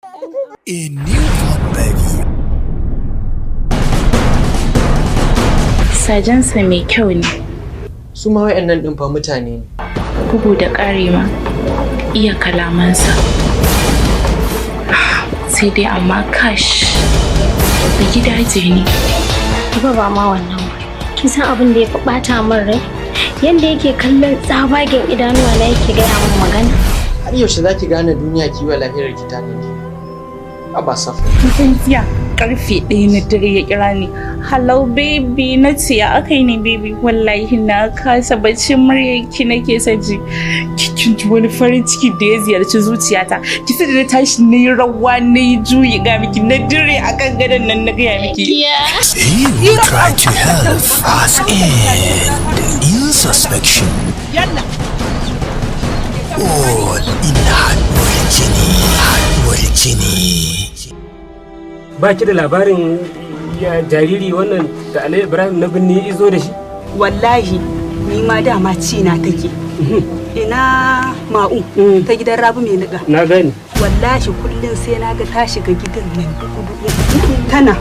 A newborn baby. Sajensa mai kyau ne. Su ma wayannan ɗin fa mutane ne. Bugu da ƙari ma iya kalamansa. Sai dai amma kash da gidaje ne. Ba ba ma wannan ba. Kin san abin da ya fi ɓata min rai? Yanda yake kallon tsabagen idanuwa na yake gaya min magana. Har yaushe za ki gane duniya ki wa lahirar ki tanadi? Aba Safa. Kin jiya karfe 1 na dare ya kira ni. "Hello baby," na ce, "Ya aka yi ne baby?" "Wallahi na kasa bacci, muryarki nake son ji." Kin ji wani farin ciki da ya ziyarci zuciyata. Ki da na tashi na yi rawa, na yi juyi, ga miki na dire akan gadon nan, na gaya miki. He who tried to help has end in suspicion. All in Haɗuwar Jini. Haɗuwar Jini. Ba ki da labarin ya jariri wannan da Alhaji Ibrahim na binni izo da shi? Wallahi ni ma dama ci na take ina ma'u ta gidan Rabu mai niƙa. Na gani. Wallahi kullum sai na ga ta shiga gidan nan duku duku tana,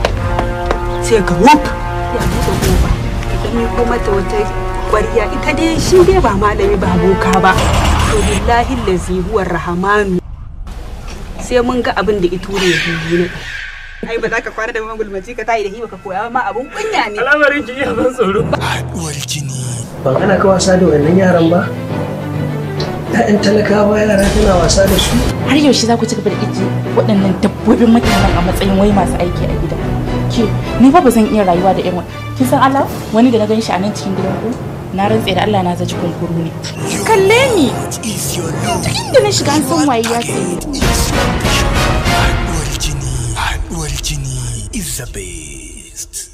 sai ga wuf ya buɗe ƙofa ta miko mata wata ƙwarya. Ita dai shi dai ba malami ba boka ba. To billahi lazi huwar rahamanu, sai mun ga abin da iture ya dubu ne. Ai ba za ka kwana da magulmaci ka tayi da hi baka koya ma, abun kunya ne. Al'amarin ki iya ban tsoro. Haɗuwar Jini. Ban hana ka wasa da wannan yaran ba? ‘Ya'yan talakawa yara tana wasa da su. Har yaushe za ku ci gaba da ije waɗannan dabbobin mutanen a matsayin wai masu aiki a gida? Ke ni fa ba zan iya rayuwa da irin. Kin san Allah, wani da na gan shi a nan cikin gidan ku, na rantse da Allah na zaci kunkuru ne. Kalle ni. Is your love. Duk inda na shiga an san waye ya tsaye. Is your ambition. Haɗuwar Jini. Haɗuwar Jini is the best.